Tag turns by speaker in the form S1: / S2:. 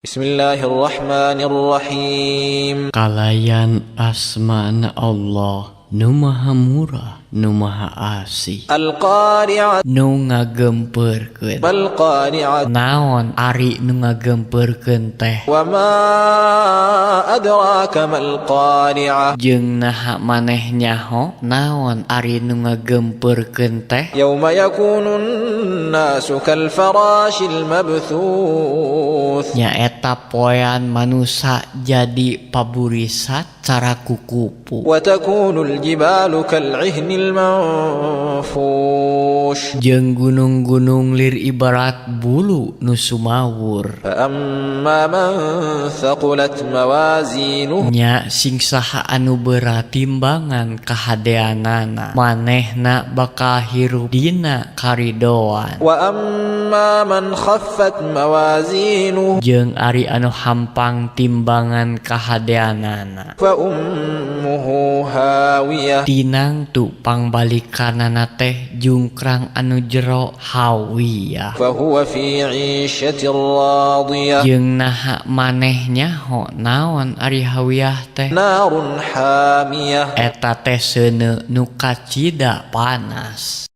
S1: Bismillahirrahmanirrahim.
S2: Kalayan asmana Allah nu Maha Murah, nu Maha Asih.
S1: Al-Qari'ah.
S2: Nu ngagemperkeun.
S1: Mal-qari'ah.
S2: Naon ari nu ngagemperkeun teh?
S1: Wa ma adraka mal qari'ah.
S2: Jeung naha maneh nyaho naon ari nu ngagemperkeun teh?
S1: Yauma yakunun nasu kal farashil mabthuth.
S2: Nyaeta poean manusa jadi paburisat cara kukupu.
S1: Wa takunul jibalu kal ihnil manfush.
S2: Jeung gunung-gunung lir ibarat bulu nu sumawur.
S1: Fa amma man thaqulat mawazinuhu.
S2: Nya sing saha anu berat timbangan kahadeanana, manehna bakal hirup dina karidoan.
S1: Wa amma man khaffat mawazinuhu.
S2: Jeung ari anu hampang timbangan kahadeanana,
S1: fa ummuhu hawiyah.
S2: Tinangtu pangbalikanana teh jungkrang anu jero hawiyah.
S1: Fa huwa fi 'ishatin radiyah.
S2: Jeung naha maneh nyaho naon ari hawiyah teh?
S1: Narun hamiyah.
S2: Eta teh seuneu nu kacida panas.